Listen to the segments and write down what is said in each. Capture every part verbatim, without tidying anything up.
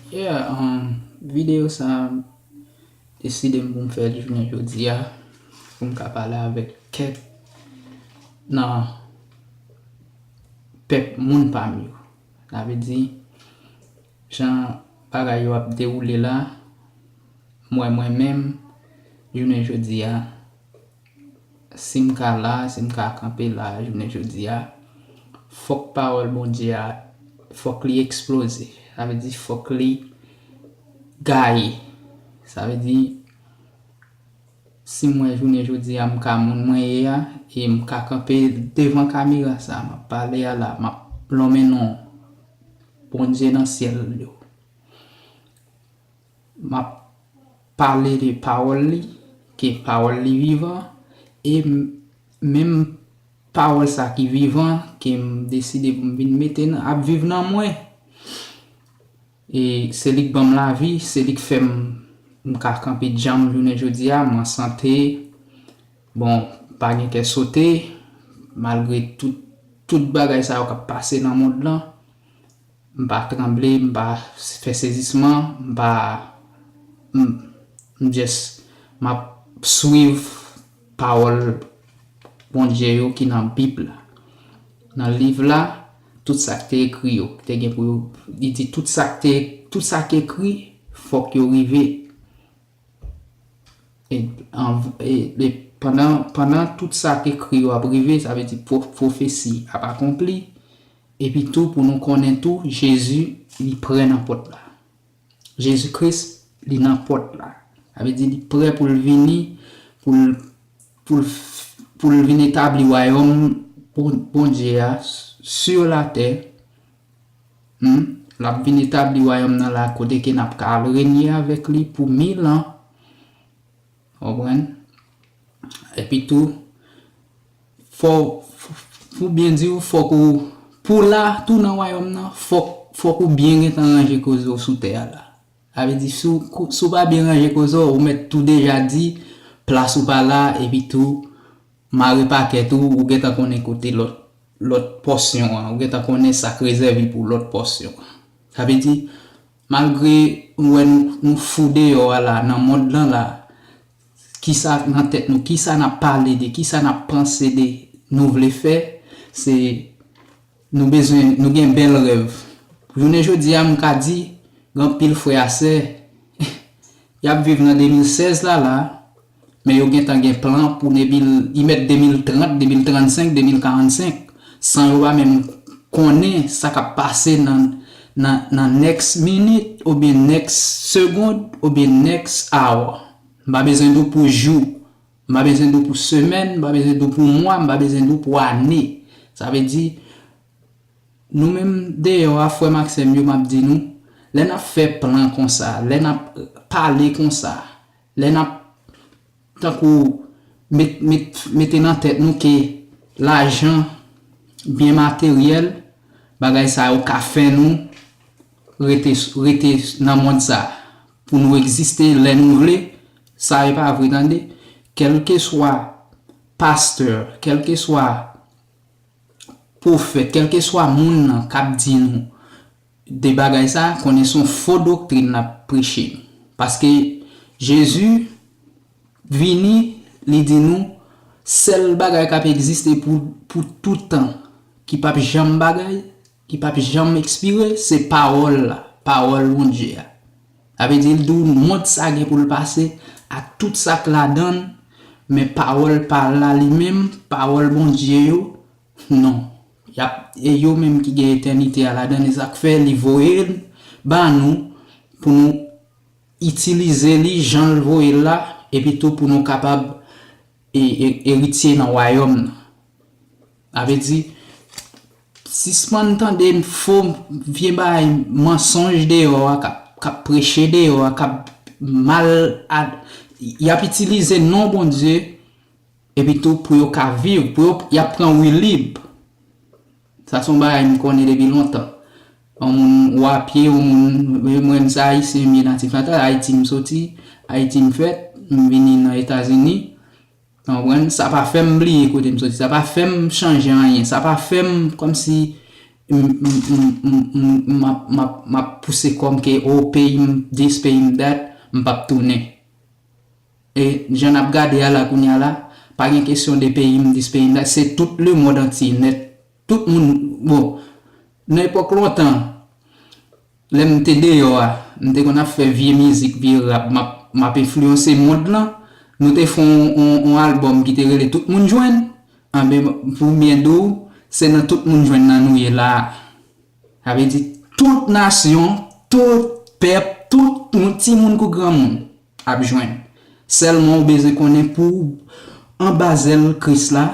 Yeah, um, videyo sa a, deside m pou m fè l jounen jodi a, pou m ka pale avèk kèk nan pèp moun pa m yo. Sa vle di, jan bagay yo ap dewoule la, m wè mwen menm, jounen jodi a, si m ka la, si m ka kanpe la, jounen jodi a, fòk pawòl Bondye a, fòk li eksploze. Sa vle di, fòk li gaye. Sa vle di, si m wè jounen jodi a, m ka moun mwen ye a, e m ka kanpe devan kamera sa, m ap pale a la, m ap lonmen non Bondye nan syèl yo. M ap pale de pawòl li, ke pawòl li vivan, e m-, menm pawòl sa ki vivan, ke m deside pou m vin mete nan, ap viv nan mwen. E se li k ban m lavi, se li k fè m, m ka kanpe djanm jounen jodi a, m an sante. Bon, pa gen kè sote, malgre tout, tout bagay sa yo k ap pase nan mond lan. M pa tranble, m pa fè sezisman, m pa, m, m just, m ap swiv pawòl Bondye yo ki nan Bib la. Nan liv la, tout sa k te ekri yo, te gen pou yo, li di tout sa k te, tout sa k ekri, fòk yo rive. E, an, e, e pandan, pandan tout sa k ekri yo ap rive, sa vle di pwo-, pwofesi ap akonpli. Epi tou, pou nou konnen tou, Jezi, li prè nan pòt la. Jezi Kris, li nan pòt la. Sa vle di li prè pou l vini, pou l, pou l, pou l vin etabli wayòm Bon-, Bondye a sur la terre. Hmm? L ap vin etabli wayòm nan la kote ke n ap ka al renye avèk li pou mil an. Konprann? Epi tou, fò, pou byen di w, fòk ou, pou la, tou nan wayòm nan, fòk, fòk ou byen gentan ranje koze w sou tè a la. Sa vle di, si w, si w pa byen ranje koze w, ou mèt tou deja di, plas ou pa la, epi tou, mare pakèt ou, ou gentan konnen kote lòt, lòt pòsyon an, ou gentan konnen sa k rezève pou lòt pòsyon an. Sa vle di, malgre nou wè nou, nou fou deyò a la, nan mond lan la, kisa nan tèt nou, kisa n ap pale de, kisa n ap panse de, nou vle fè, se nou bezwen, nou gen bèl rèv. Jounen jodi a, m ka di, gen anpil frè a sè, y ap viv nan de mil sèz la, la, men yo gentan gen plan pou de mil, y mèt de mil trant, de mil trannsenk, de mil karannsenk, san yo pa menm konnen sa k ap pase nan, nan, nan next minute, oubyen next second, oubyen next hour. M pa bezwen di w pou jou, m pa bezwen di w pou semèn, m pa bezwen di w pou mwa, m pa bezwen di w pou ane. Sa vle di, nou menm deyò a, frè m ak sè m yo, m ap di nou, lè n ap fè plan konsa, lè n ap pale konsa, lè n ap, tankou, met, met, mete nan tèt nou ke lajan, byen materyèl, bagay sa yo ka fè nou rete, rete nan mond sa, pou nou egziste lè nou vle, sa e pa vre, tande. Kèlkeswa pastè, kèlkeswa pwofèt, kèlkeswa moun nan k ap di nou de bagay sa, konnen se yon fo doktrin l ap preche nou. Paske Jezi vini, li di nou, sèl bagay k ap egziste pou, pou tout tan, ki p ap janm bagay, ki p ap janm ekspire, se pawòl la, pawòl Bondye a. Sa vle di, l di w, mond sa gen pou l pase, ak tout sa k ladan l, men pawòl pa l la li menm, pawòl Bondye yo, non. Y ap, e yo menm ki gen etènite a ladan l, e sa k fè li voye l ba nou, pou nou itilize li jan l voye l la, epi tou pou nou kapab e, e, eritye nan wayòm nan. Sa vle di, sispann tande fo vye bagay, mansonj deyò a k ap, k ap preche deyò a, k ap mal ad-, y ap itilize non Bondye, epi tou pou yo ka viv, pou yo, y ap pran wi lib. Sa se yon bagay m konnen depi lontan. Yon moun w a pye, yon moun, mwen, mwen, m se Ayisyen, m ye natif natal, Ayiti m soti, Ayiti m fèt, m vini nan Etazini. Ou konprann? Sa pa fè m bliye kote m soti, sa pa fè m chanje anyen, sa pa fè m kòmsi m, m, m, m, m, m ap, m ap, m ap pouse kò m ke, o, peyi m this, peyi m that, m p ap tounen. E jan n ap gade a la kounye a la, pa gen kesyon de peyi m this, peyi m that, se tout lemonn antye nèt. Tout moun, bon, nan epòk lontan, lè m te deyò a, m te konn ap fè vye mizik, vye rap, m ap, m ap enfliyanse mond lan. Nou te fè yon, yon, yon albòm ki te rele Tout Moun Jwenn. Anben, pou m byen di w, se nan Tout Moun Jwenn nan nou ye la a. Sa vle di, tout nasyon, tout pèp, tout moun, timoun kou granmoun ap jwenn. Sèlman ou bezwen konnen pou w anba zèl Kris la,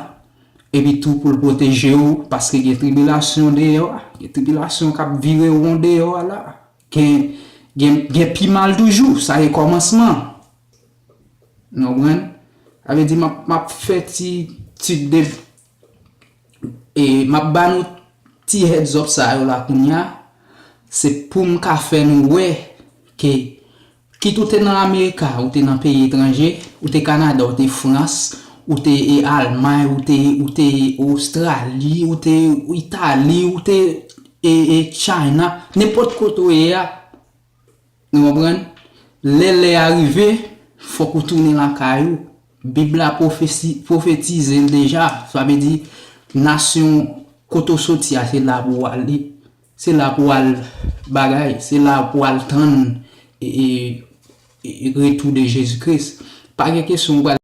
epi tou pou l pwoteje w, paske gen tribilasyon deyò a, gen tribilasyon k ap vire won deyò a la. Gen, gen, gen pi mal toujou, sa e kòmansman. Nou konprann? Sa vle di, m ap, m ap fè ti, ti de, e m ap ba nou ti heads up sa yo la kounye a. Se pou m ka fè nou wè ke, kit ou te nan Amerika, ou te nan peyi etranje, ou te Kanada, ou te Frans, ou te, e, Almay, ou te, ou te Ostrali, ou te Itali, ou te, e, e, China, nenpòt kote ou ye a, nou konprann? Lè lè a rive, fòk ou tounen lakay ou. Bib la pwofesi-, pwofetize l deja. Sa vle di, nasyon kote w soti a, se la pou w ale. Se la pou w al bagay. Se la pou w al tann, e, e, e, retou de Jezi Kris. Pa gen kesyon ou pral